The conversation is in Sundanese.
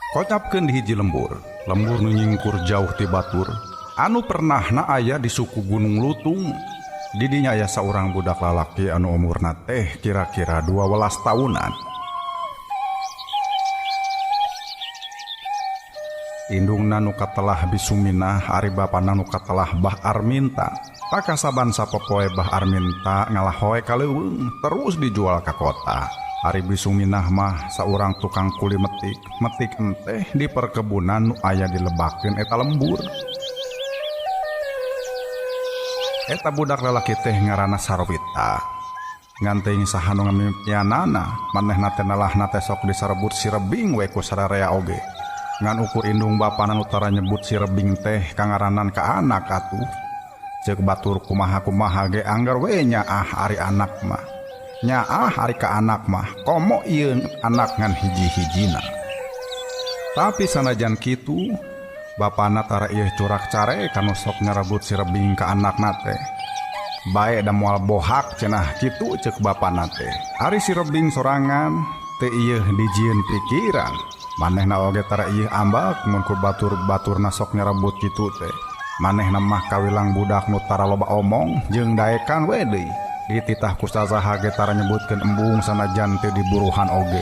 Kocapkeun di hiji lembur, lembur nu nyingkur jauh ti batur, anu pernahna aya di suku Gunung Lutung. Di dinya aya saurang budak lalaki anu umurna teh kira-kira 12 tahunan. Indungna nu katelah Bi Suminah, ari bapana nu katelah Bah Arminta. Pakasaban sapopoe Bah Arminta ngalahoe ka leuweung terus dijual ka kota. Ari Bi Suminah mah saurang tukang kuli metik, metik enteh di perkebunan nu aya dilebakeun eta lembur. Eta budak lalaki teh ngaranna Sarwita. Ngan teuing saha nu ngamimpianana, manehna teh nalahna teh sok disarebut si Rebing we ku sararea oge. Ngan ukur indung bapana nu tara nyebut si Rebing teh kangaranan ka anak atuh. Ceuk batur kumaha-kumaha ge anggar we nyaah ari anak mah. Nyaah ari ka anak mah komo ieu anak ngan hiji-hijina. Tapi sanajan kitu, bapana tara ieu curak care kanu sok nyarebut si Rebing ka anakna teh. Bae da moal bohak cenah kitu ceuk bapana teh. Ari si Rebing sorangan teu ieu dijieun pikiran. Manehna oge tara ieu ambak mun ku batur-baturna sok nyarebut kitu teh. Manehna mah kawilang budak nu tara loba omong jeung daekan we deui. Dititah ku sasaha ge tara nyebutkeun embung sanajan teu diburuhan oge.